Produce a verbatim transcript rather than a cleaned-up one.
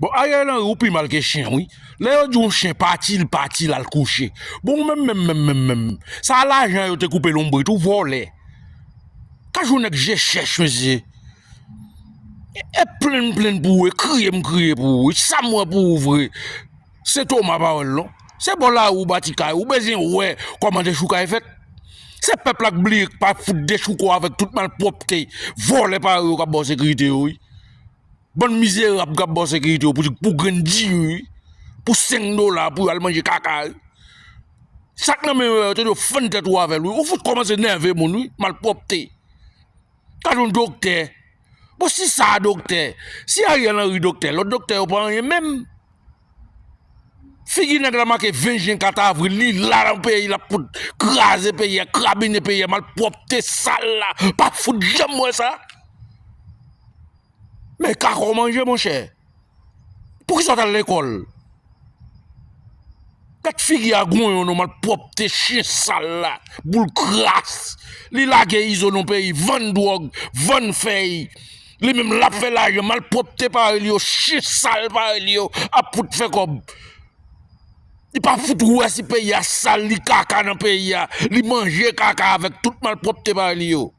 Bon, Ariel Henry, ou pi mal ke chen, wi. Lè yo di yon chen pati, l pati, l al kouche. Bon, ou menm, menm, menm, menm, menm. Sa lajan yo te koupe lonbrit ou, vòlè. Ka jou nèg je chèch, mesye. E plenn m plenn pou ou, e kriye m kriye pou ou, e sa m wè pou ou vre. Se Toma pawòl, non. Se bò lari ou bati kay, ou bezwen wè kòman dechoukay fèt. Se pèp la k bliye k pa fout dechouke w avèk tout malpwòpte, vòlè parèy ou k ap ba w sekirite yo, wi. Bann mizerab k ap ba w sekirite yo pou, pou grenn diri, pou senk dola, pou yo al manje kaka, wi. Sa k nan men yo, yo te dwe fann tèt ou avè l, wi. Ou fout kòmanse nève moun, wi. Malpwòpte. Gad yon doktè. Bon, si sa a doktè, si Ariel Henry doktè, lòt doktè yo pa anyen menm. Figi nèg la make ven jen, kat avril, li la nan peyi, l ap fout kraze peyi a, krabinen peyi a, malpwòpte sal la, pa fout janm wè sa. Men kaka w manje, monchè. Poukisa w t al lekòl? Gad figi a gronyon non, malpwòpte chen sal la, boul kras. Li lage izo nan peyi, vann dwòg, vann fèy. Li menm l ap fè lajan, malpwòpte parèy li yo, chen sal parèy li yo ap fout fè kòb. Li pa fout wè si peyi a sal, li kaka nan peyi a, li manje kaka avèk tout malpwòpte parèy li yo.